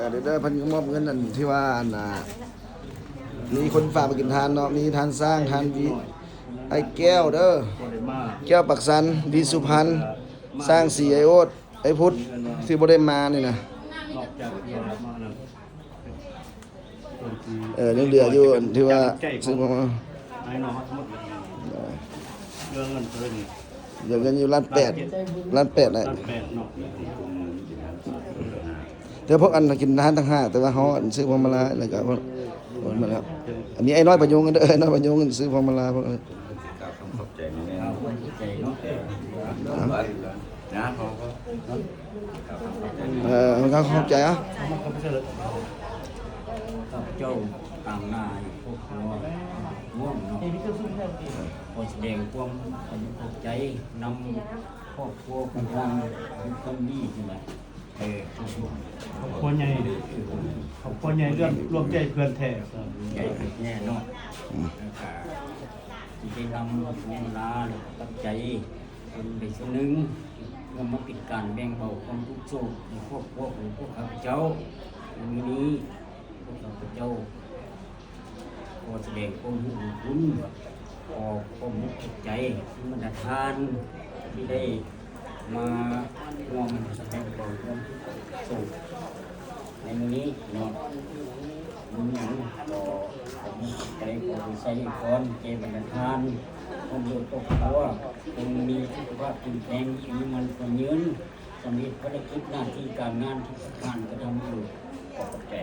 ເອີ ເດີ ເພິ່ນກໍມອບເງິນອັນທີ່ວ່າອັນນ່າ ມີຄົນຝາກມາກິນທານເນາະ ມີທ່ານຊ້າງ ທ່ານວີ ອ້າຍແກ້ວເດີ ແກ້ວປາກຊັນ ວີສຸພັນ ຊ້າງສີ ອ້າຍໂອດ ອ້າຍພຸດ ທີ່ບໍ່ໄດ້ມານີ້ນະ. ເອີ ຍັງເຫຼືອຢູ່ອັນທີ່ວ່າຊື້ມາ ເຫຼືອເງິນຢູ່ລ້ານແປດ ລ້ານແປດນະ ລ້ານແປດເນາະ. ແຕ່ພວກອັນກິນຮ້ານຕ່າງຫາກ ແຕ່ວ່າເຮົາອັນຊື້ພວງມາລາ ແລ້ວກໍພວກ ໝົດແລ້ວ. ອັນນີ້ໄອ້ນ້ອຍປະຍຸງເດີ ໄອ້ນ້ອຍປະຍຸງຊື້ພວງມາລາພວກ ຂອບໃຈແນ່ ນະ ເອີ ມັນກໍຂອບໃຈອະ. ຂ້າພະເຈົ້າຕາງໜ້າໃຫ້ຄອບຄົວຮ່ວມເນາະ ຂໍສະແດງຄວາມຂອບໃຈນຳຄອບຄົວຂອງທ່ານ ຄົນດີນີ້ແຫຼະ. ເອີ ຄອບຄົວໃຫຍ່ ຄອບຄົວໃຫຍ່ ລວມ ລວມໃຈເພື່ອນແທ້ ໃຫຍ່ແທ້ເນາະ. ອືມ ແລ້ວກະຊິໄດ້ນຳພວງມາລາ ແລ້ວກະປັດໄຈ ເປັນໄປສ່ວນໜຶ່ງ ເພື່ອມາເປັນການແບ່ງເບົາຄວາມທຸກໂສກໃນຄອບຄົວຂອງພວກຂ້າພະເຈົ້າ. ໃນມື້ນີ້ພວກຂ້າພະເຈົ້າຂໍສະແດງຄວາມຮູ້ບຸນ ຂໍຂອບໃຈບັນດາທ່ານທີ່ໄດ້ມາຮ່ວມແບ່ງເບົາຄວາມທຸກໂສກໃນມື້ນີ້ເນາະ. ບໍ່ມີຫຍັງ ຂໍຂອບໃຈ ຂໍອວຍໄຊໃຫ້ພອນແກ່ບັນດາທ່ານ ຄອບຄົວ ຈົ່ງມີສຸຂະພາບເຂັ້ມແຂງ ອາຍຸໝັ້ນຂວັນຍືນ ສຳເລັດພາລະກິດໜ້າທີ່ການງານທີ່ທ່ານກະທຳຢູ່. ຂໍຂອບໃຈ.